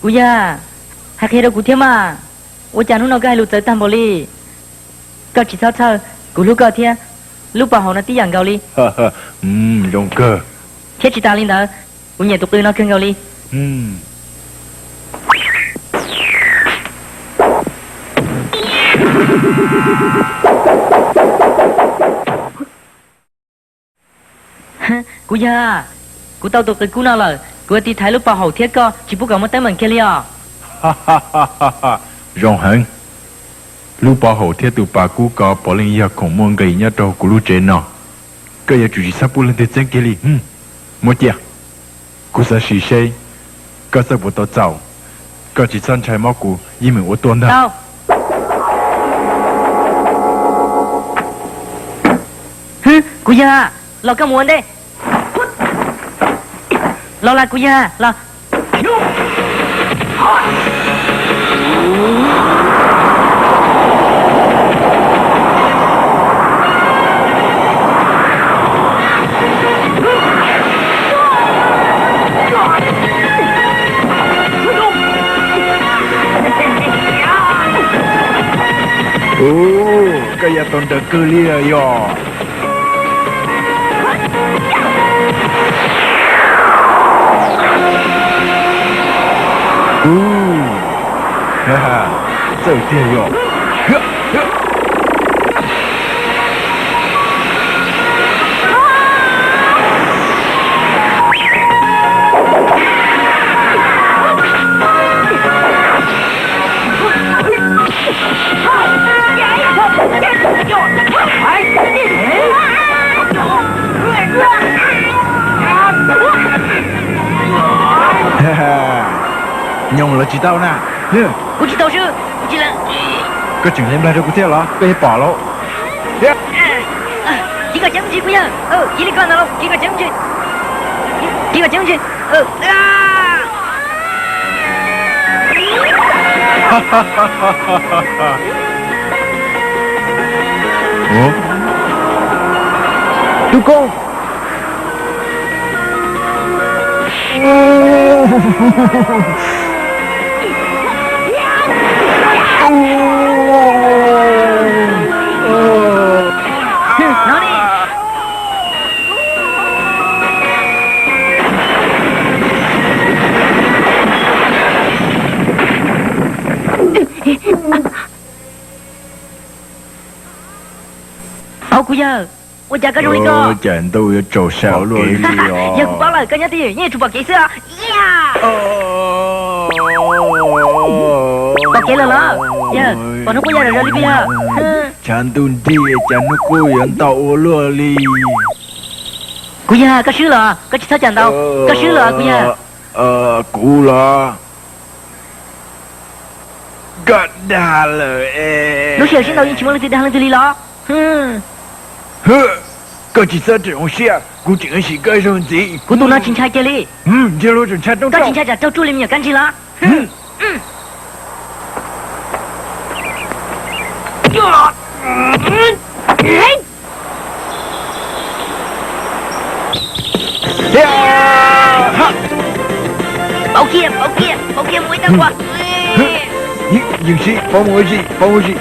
Kuv yawg, hais qhia rau kuv thiab mas, ua cas hnub no koj hais lus txawv tag npaum li? Koj tsis txhob txhawj, kuv hlub koj thiab, lub pov haum no tib yam nkaus li. Zoo kawg. Thiab tsis tas li ntawd, kuv nyiam tus qws no kawg nkaus li. Kuv yawg, kuv tau tus qws kub no lawm, kuv yuav tiv thaiv lub pov haum thiab koj tsis pub kom muaj teeb meem kiag li os. Zoo heev. Lub pov haum thiab tus pas kub ko puav leej yog khoom muaj nqis nyob rau kuv lub tsev no. Koj yuav tsum tsis txhob pub leej twg txeeb kiag li. Muab cia, kuv xav sim seb koj txawj puas tau txaus. Koj tsis txhob ntshai mob, kuv yeej meem ua tuaj ntag. Kuv yawg, los koj mus ua ntej. Los las kuv yawg los. Koj ya tau nrawm kawg li yog. Txawj tiag yog. Nyoos los tsis tau na. Kuv tsis tau xwb, kuv tsis lees. Koj tseem hle nplag rau kuv thiab los? Koj yuav pom lauj. Cia koj ceev ntsis kuv yawg, cia li koj ntawd lauj, cia koj ceev ntsis. Cia koj ceev ntsis. Tub Koob. Au kuv yawg, ua cas koj zoo li ko? Cas ntuj yuav tsaus sab kev li os. Yog kuv paub lawm, koj nyob twj ywm yeej yuav tsum pom kev xwb os. Pom kev lawm los? Yawg, pom hnub qub ya zom zaws li kuv yawg. Tshav ntuj nrig, cas hnub qub yuav ntau ua luaj li. Kuv yawg, koj swb los, koj tsis txhob cam ntau, koj swb los kuv yawg. Kuv los? Koj dag lawm es. Lub sij hawm sib ntaus yeej tsis muaj leej twg dag leej twg li los? Koj tsis txhob rawm hauv siab, kuv tseem yuav sim koj ib zaug ntxiv. Kuv tus no tsis ntshai kiag li. Ntshe luag tseem ntshai rooj, koj tsis ntshai tsam raug tsuj li me nyuam kab ntsig los? Pauv kiag, pauv kiag, pauv kiag mus ib tag nqua. Yeej sib pauv mus ua si, pauv mus ua si.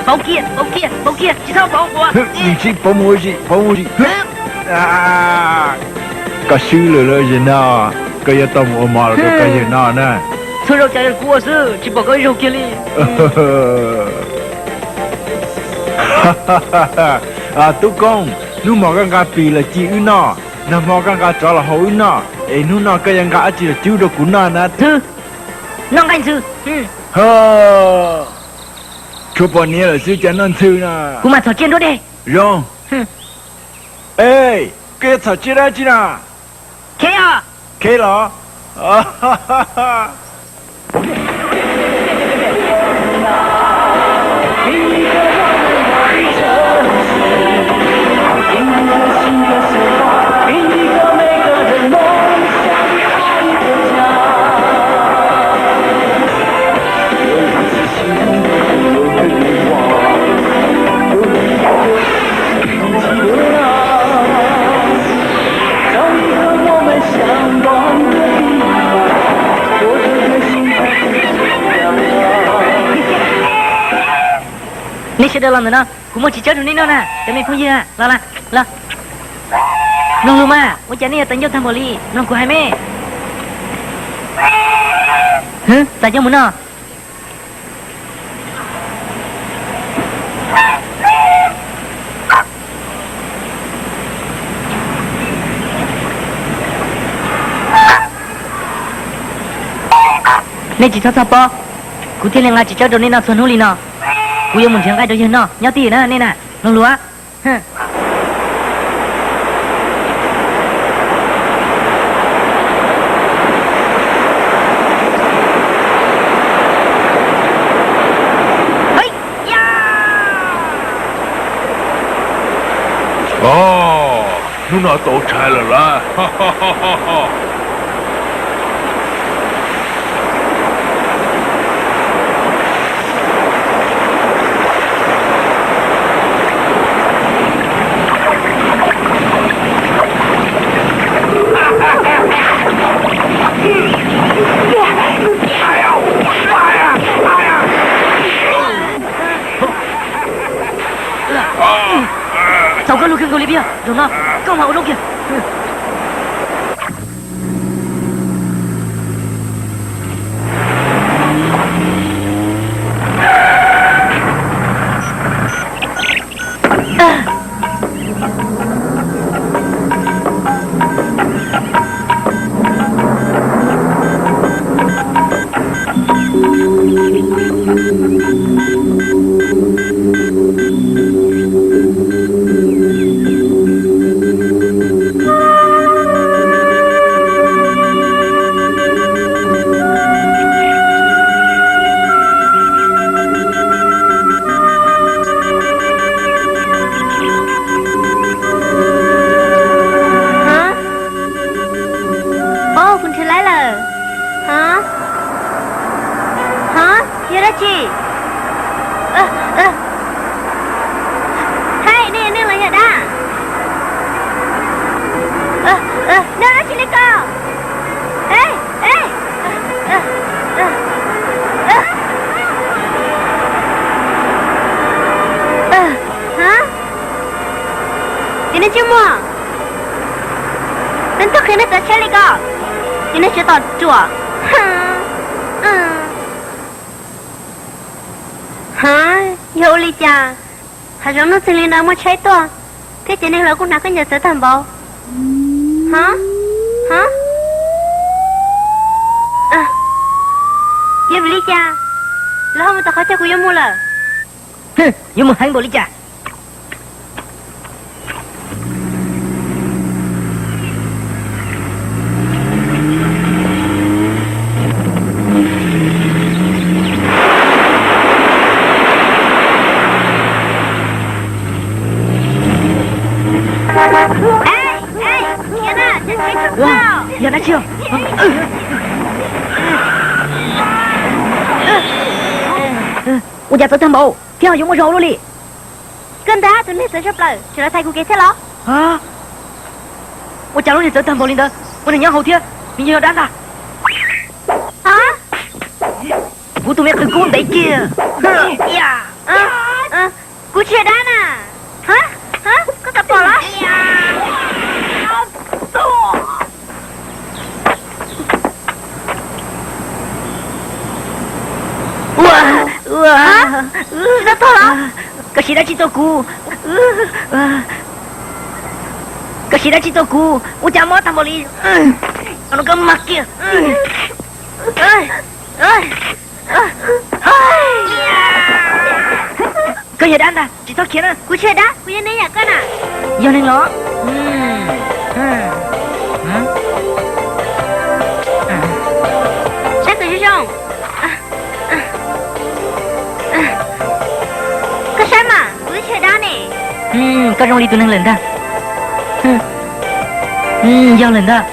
Pauv kiag, pauv kiag, pauv kiag, tsis txhob pauv nqua. Yeej sib pauv mus ua si, pauv mus ua si. Koj swb lawm los yawg no, koj yuav tau mus ua mov los rau koj yawg noj na. Txhua zaus cas yog kuv ua xwb, tsis pom koj ib zaug kiag li. Tub Koob, hnub hmo koj nqa pis los ci wb noj, nag hmo koj nqa tsov los hau wb noj, es hnub no koj yuav nqa dab tsi los cub rau kuv noj na? Ntxhw, noj nqaij ntxhw. Tshuav poj niam lawm xwb cas noj ntxhw na. Kuv mam txhom tsiaj nruab dej. Zoo. Ej, koj yuav txhom tsiaj dab tsi na? Kheb os. Kheb los? Nej sawv daws los ntawm no, kuv muaj txiv tsawb rau nej noj na, cov me phooj ywg. Los, los. Mloog lus mas, ua cas nej yuav tawv ncauj tag npaum li, mloog kuv hais me. Hwv, txav coj mus noj. Nej tsis txhob txhawj pob, kuv thiaj li nqa txiv tsawb rau nej noj txhua hnub li no. Kuv yuav mus nrhiav nqaij rau yawg noj nyob twj ywm na nej na, mloog lus. Hnub no tau tshais lawm lauj. Txaus koj lus kawg nkaus li Piag, zaum no koj mam ua zoo kiag. Au, kuv nrhiav lawm. Hab, yog dab tsi? Hais, nej yog neeg los yog dab? Nej ua dab tsi li ko? Ces nej tsis muaj, nej twb qhia nej txav tsheb li ko, ces nej tsis tos ruam. Hab, yog ua li cas hav zoov nuj txeeg li no muaj tsheb tuaj thiab ces neeg los kuj hnav khaub ncaws txawv tag npaum? Hab, hab, yog vim li cas los ho mus tom qhov chaw kuv yuav mus lawm? Yuav mus heev npaum li cas? Yog dab tsi? Ua cas txawv tag npaum thiab ho yuav muaj zog ua luaj li? Koj ntag, tus neeg txawv zog plaws tseem los thaij kuv kev thiab los? Ua cas lub niag txawv tag npaum li ntawd muaj neeg nyob hauv thiab, nws yog dab ntag. Kuv tus me qws kub ntev kiag. Kuv tsis yog dab na. Koj tau pom los? Ua, ua, tsis tau tuag los? Koj siv dab tsi tuaj kuv? Koj siv dab tsi tuaj kuv? Ua cas mob tag npaum li? Koj no koj mag kiag. Koj yog dab ntag, tsis txhob khiav na. Kuv tsis yog dab, kuv yog neeg yam koj na. Yog neeg los? Saib kom zoo zoo. Koj saib mas, kuv twb tsis yog dab ne. Koj zoo li tus neeg lawm ntag. Yog lawm ntag.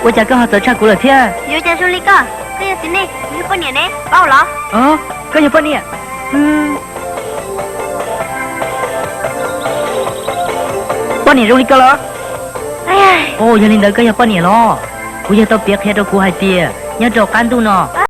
Ua cas koj ho txawv tshaj kuv lawm thiab? Yuav cas zoo li koj, koj yog txiv neej, kuv yog poj niam ne, paub los? Koj yog poj niam. Poj niam zoo li koj los? Yog li ntawd koj yog poj niam los? Kuv yog tau piav qhia rau kuv hais tias nyob rau qab ntuj no